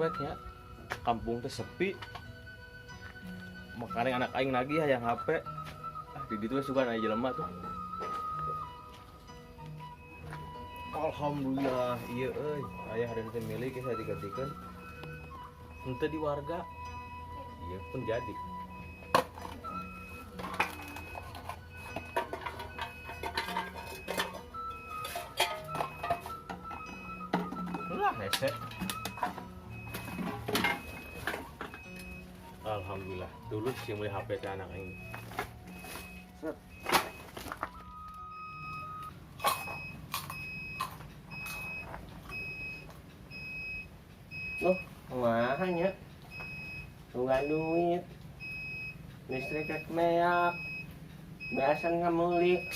Berwek nya. Kampung teh sepi. Makanya anak aing nagih hayang HP. Ah, di ditu we sugan aya jelema tuh. Alhamdulillah, iya euy. Aya hari teh milik saya digantikan. Henteu di warga. Iya pun jadi. Lah hese. Alhamdulillah, dulu sih beli HP ke anak ini. Set. Loh, kumaha nya? Boga duit. Listrik rek meak. Beasan ngameuli.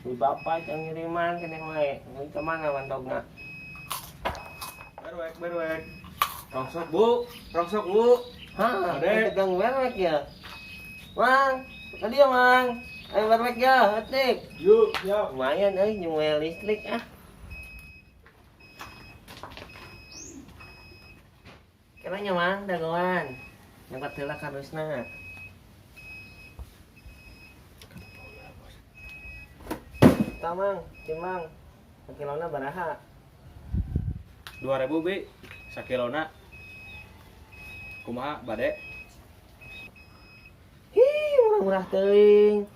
Di bapak yang ngiriman keneh wae. Mun ke mana mantogna? Berwek, berwek. Rongsok, Bu. Rongsok, Bu. Hah, Ade. tukang berwek ya? Mang, tadi ya, Mang. Ayo berwek ya, etik. Yuk, siap. Lumayan euy nyuel listrik ah. Kiranya Mang dagoan. Nyokot heula kardusna. Tah Mang, timbang. Sakilona baraha? 2000, Bi. Sakilona. Kumaha bade? Hi, murah-murah teuing.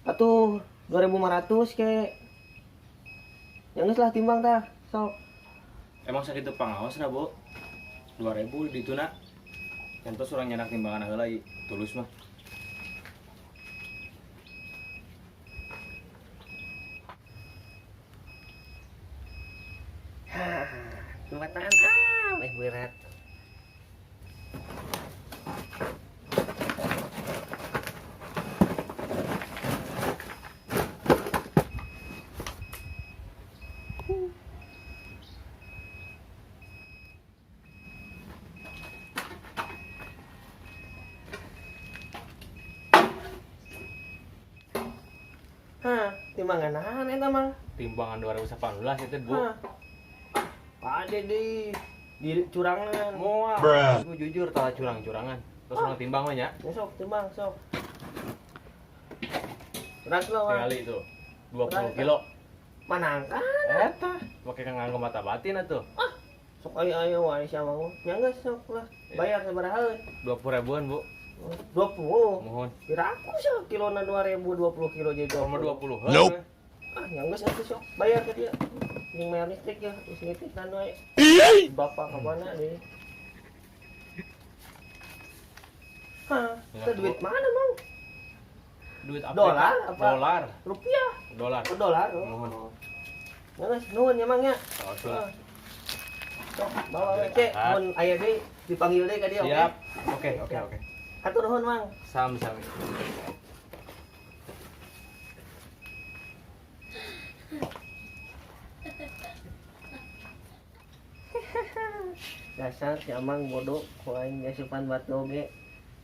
Atuh 2500 ke. Ya geus lah timbang tah, sok. Emang sakitu pangaosna, Bu? 2000 di dituna. Entos urang nyanak timbangan heula ieu, tulus mah. Hah, jembatan ah, meh berat. Hah, timbangan naon eta Mang? Timbangan 2018 itu, Bu. Hah. Pade di curangan. Moal. Gua jujur tah curang-curangan. Terus urang timbang mah nya. Ya, sok timbang sok. Berat lo, Mang. Sekali itu 20 kilo. Manangkan. Eta, make nganggo mata batin atuh. Ah, sok aya aya wae sia mah. Nya geus sok lah. Bayar sabaraha? 20 ribuan, Bu. 20. Mohon. Kira aku sih kilona 2020 kilo jadi 20. Nope. Ah, yang geus atuh sok bayar ke dia. Jeung bayar listrik ya, geus nitip wae. Bapak ke mana deh? Hah, itu duit mana, Mang? Duit apa? Dolar apa? Dolar. Rupiah. Dolar. Oh, dolar. Oh. Mohon. Ya geus nuhun ya, Mang ya. Sok. Sok, bawa we cek, mun aya deui dipanggil deui ka dia, oke? Siap. Oke, oke, oke. Hatur nuhun, Mang. Sami-sami. Dasar si Amang bodoh, ku aing ngasupan batu oge.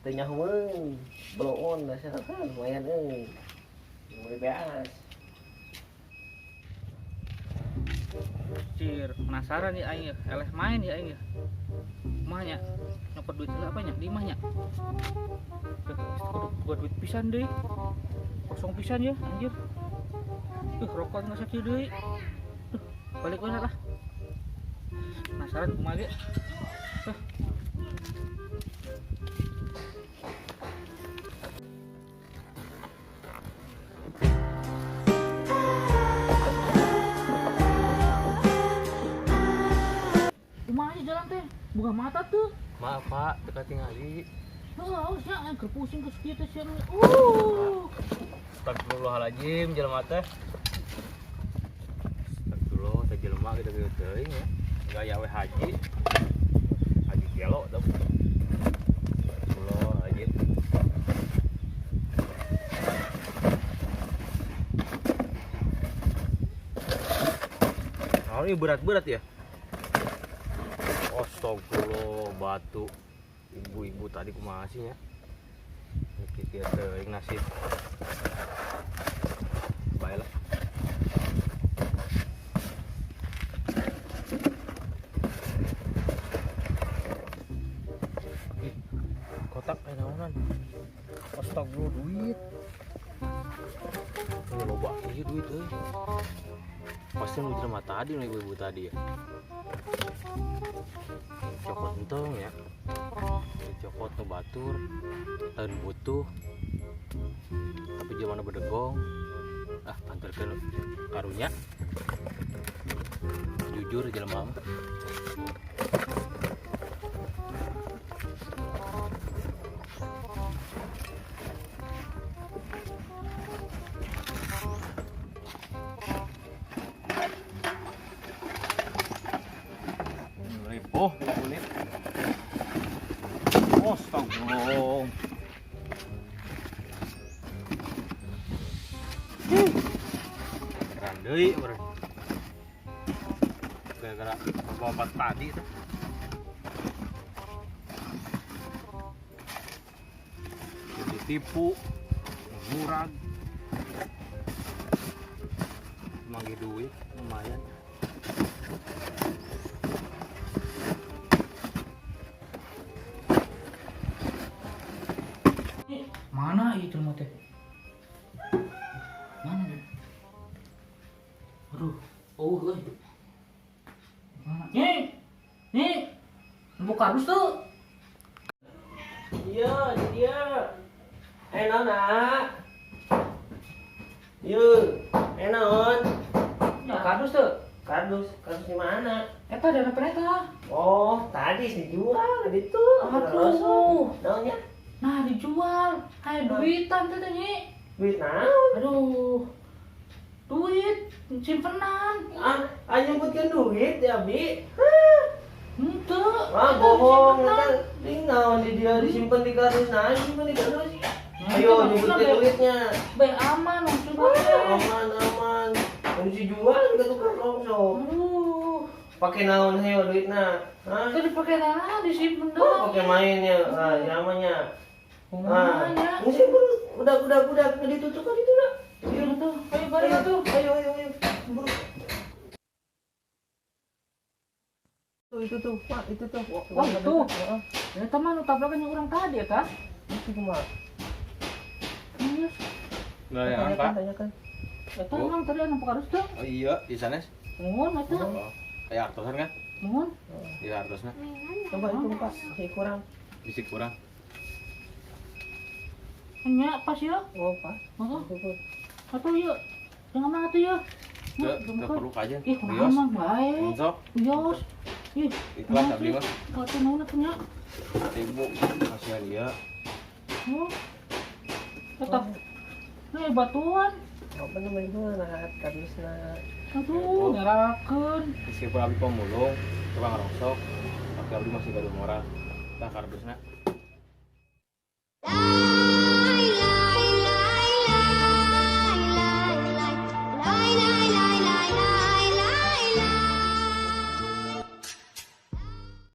Teu nyahoeun, bloon dasar kan lumayan euy. Meuli beas. Cir, penasaran ya aing ya, eleh main ya aing ya. Kumaha nya? Nyokot duit heula apa nya? Di imah nya. Tuh, kudu boga duit pisan deui. Kosong pisan ya, anjir. Rokok nggak sakieu deui. Balik we lah. Penasaran kumaha ge. Kumaha sih jalan teh? Buka mata tuh. Maaf Pak, teu katingali. Heuh, haus nya aing keur pusing geus kieu teh sia. Astagfirullahaladzim, jelema teh. Astagfirullah, teh jelema gitu-gitu teuing ya. Gaya we haji. Haji gelo tuh. Astagfirullahaladzim. Oh, ini berat-berat ya? Astagfirullah, batu. Ibu-ibu tadi kumaha sih ya? Kieu teuing nasib. Baiklah. Ini loba ieu duit euy. Pasti nu jelema tadi nu ibu-ibu tadi ya. Cokot entong ya. Cokot nu batur, lain butuh. Tapi jelema bedegong. Ah, anterkeun karunya. Jujur jelema mah. Oh, kulit. Astagfirullah. Keren deui urang. Gara-gara lompat tadi tuh. Ditipu, murag. Manggih duit lumayan. Mana itu jelema teh? Mana dia? Aduh, oh euy. Mana? Nyi. Nyi. Nempo kardus tuh. Iya, dia. Naon, nak? Yeuh, naon? Ya kardus tuh. Kardus, kardus di mana? Eta dana eta. Oh, tadi dijual di itu. Aduh. Naonnya? Nah, dijual. Aya duitan teh teh Nyi. Duit naon? Aduh. Duit simpenan. Ah, ayo nyebutkeun duit ya, Bi. Hah. Henteu. Wah, bohong. Eta di naon di dia disimpan di kardus, nah disimpan di kardus. Ayo nyebutkeun duitnya. Bae aman maksudnya. Wah, aman, aman. Mun dijual ke tukang rongsok. Aduh. Pakai naon hayo duitna? Hah? Teu dipake naon disimpen Oh, doang. pakai mainnya, ah, namanya. Kumaha nya? Musim udah ditutup kan itu dah. Iya tuh. Ayo bari atuh. Ayo ayo ayo. Buru. Tuh itu tuh, Pak, itu tuh. Wah, itu. Eta mah nu tabrakan yang urang tadi eta. Itu kumaha? Iya. Nah, ya, Pak. Tanyakan. Eta emang tadi anu kardus teh. Oh iya, di sana. Mohon eta. Oh, aya artosan kan? Mohon. Di artosna. Coba itu, Pak, si kurang. Bisi kurang. Nya pas ya. Oh, pas. Heeh. Atuh ieu. Jangan mah atuh ya. Teu perlu kajian. Ih, kumaha mah bae. Sok. Wios. Ih, ikhlas abdi mah. Kalau naon atuh nya? Ibu kasihan ieu. Oh. Tetap. Nih batuan. Apa namanya itu nah kardusna. Aduh, nyerakeun. Meskipun abdi pemulung, tukang rongsok, tapi abdi masih gaduh moral. Tah kardusna.